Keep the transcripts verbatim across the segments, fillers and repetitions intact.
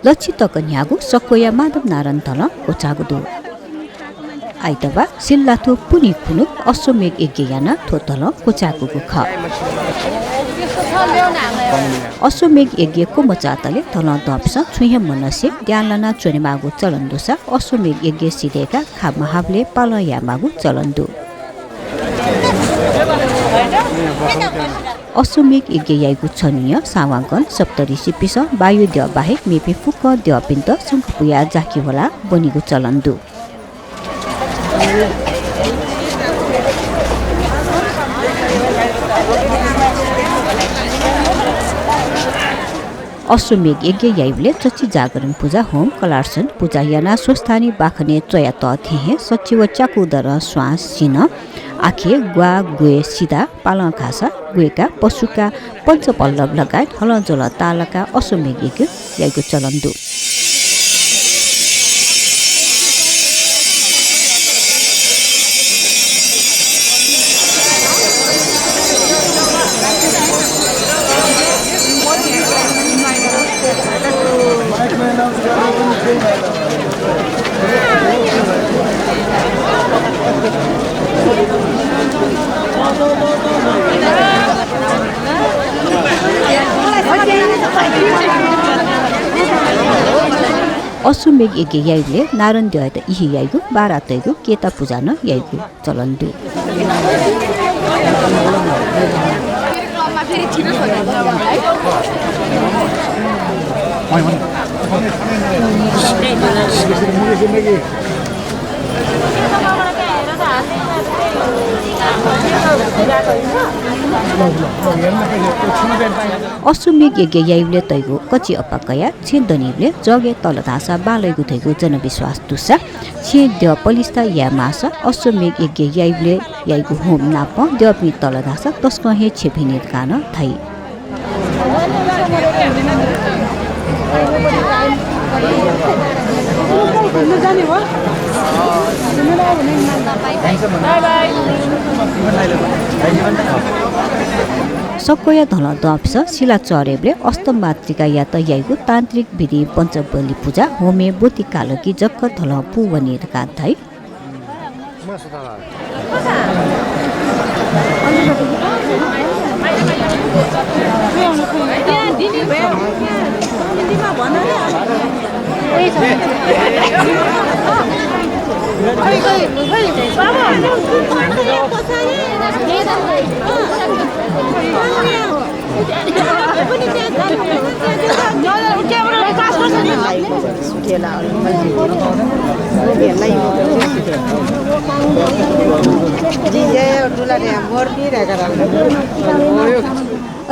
लच्छि तक न्ह्यागु सक्वया माधव नारायण धलं क्वचाःगु दु। आइतबाः सिल्लाथ्व पुन्हि खुन्हु अश्वमेघ यज्ञ यानाः थ्व धलं क्वचाय्कूगु खः। अश्वमेघ यज्ञ क्वमचाःतले धलं दःपिसं छुं हे मनसे द्यां लानाः च्वनेमाःगु चलन दुसा अश्वमेघ यज्ञ सिधय्काः खा महाबलय् पालं यायेमाःगु चलन दु। अश्वमेघ यज्ञ याइगु छन्हुया सावांगन सप्तऋषिपिसं वायु द्यः बाहेक मेपिं फुक्कं द्यःपिन्त शंख पुयाः जाकि ह्वलाः ब्वनीगु चलन दु। अश्वमेघ यज्ञ याइबलय् चच्छि जागरण पुजा, होम, कलार्चन, पुजा यानाः स्वस्थानी बाखनय् च्वयातः थें हे सच्छि व च्याकू दरं स्वां, सिन्हः, आखे, ग्वाः, ग्वय्, सिदा, पालं घाःसा, ग्वय्का, पशुका, पञ्चपल्लव लगायत हलंज्वलं ताःलाकाः अश्वमेघ यज्ञ याइगु चलन दु। अश्वमेघ यज्ञ याइबलय् नारायण द्यःयात इहि याइगु, बारा तइगु, केता पुजा नं याइगु चलन दु। अश्वमेघ यज्ञ याइबलय् तइगु कचि अप्पा कयाः छेँ दनीबलय् जगय् तल धाःसा बांलाइगु धइगु जनविश्वास दुसा छेँ द्यः पलिस्था याये माःसा अश्वमेघ यज्ञ याइबलय् याइगु होम नापं द्यःपिं तल धाःसा तसकं हे छेँ भिनी धकाः नं धाइ। सक्वया धलं दःपिसं सिला चरेबलय् अष्टमातृकायात याइगु तान्त्रिक विधि पञ्चबलि पुजा होमय् ब्वति काल कि जक धलं पूवनी धकाः धाइ।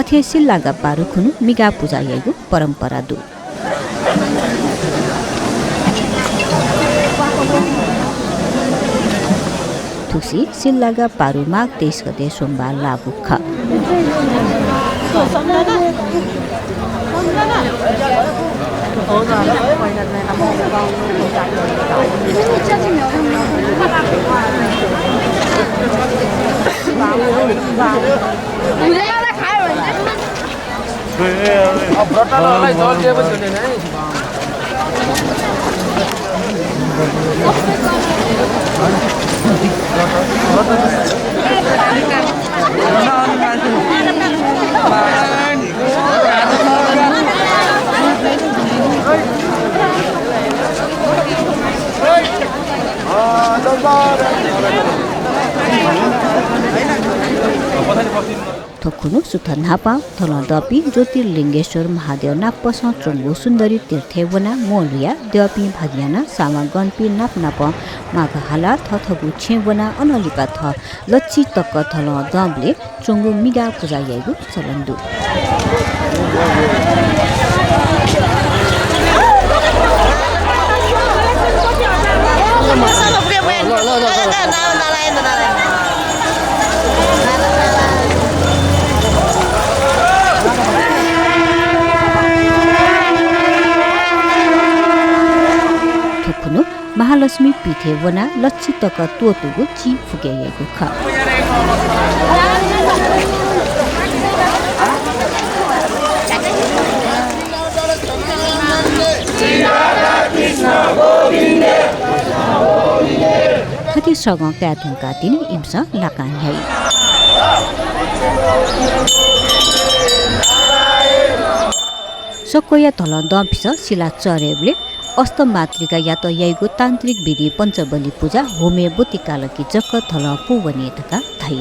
अथे सिल्लागा पारु खुन्हु मिगा पुजा याइगु परम्परा दु। थुगुसी सिल्लागा पारु माघ तेइस गते सोमबार लाःगु खः। थ्व खुन्हु सुथ न्हापां धलं दःपिं ज्योतिर्लिङ्गेश्वर महाद्यः नापसं च्वंगु सुन्दरी तीर्थय् वनाः म्वःल्हुयाः द्यःपिं भागि यानाः सावां गनपिं नाप नापं माग हालाः थःथःगु छेँय् वनाः अनं लिपा थः लच्छि तक धलं दंबलय् च्वंगु मिगा पुजा याइगु चलन दु। थुकुन्हु महालक्ष्मी पीठय् वनाः लच्छि तक त्वःतूगु चिं फुके याइगु खः। थथे सगं काये धुंकाः तिनि इमिसं लाकां न्ह्याइ। सक्वया धलं दंपिसं सिला चरेबलय् अष्टमातृकायात याइगु तान्त्रिक विधि पञ्चबलि पुजा होमय् ब्वति काल कि जक धलं पूवनी धकाः धाइ।